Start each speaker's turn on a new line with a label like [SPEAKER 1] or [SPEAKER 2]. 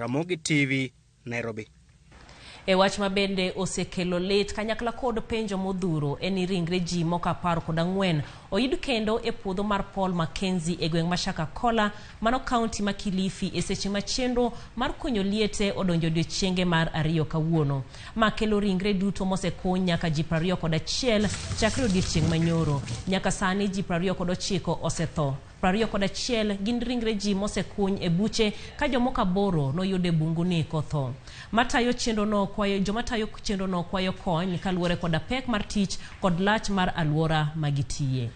[SPEAKER 1] Ramogi TV, Nairobi.
[SPEAKER 2] E wach ma bende osekelo lit kanyakla kod penjo modhuro en ni ringre ji moko 14 oyud kendo e puodho mar Paul Mackenzie e gweng' ma Shakakola mano kaunti ma Kilifi e seche ma chenro mar kunyo liete odonjo odiechienge mar ariyo kawuono. Ma kelo ringre duto mosekuny nyaka ji 21 chakre odiechieng' manyoro. Nyaka sani ji 29 osetho. 21 gin ringre ji mosekuny e buche ka jomoko aboro noyud e bunguni kotho. Matayo chenrono kwayo joma tayo chenrono kwayo kony kaluwore koda pek mar tich kod lach mar aluora ma gitiye.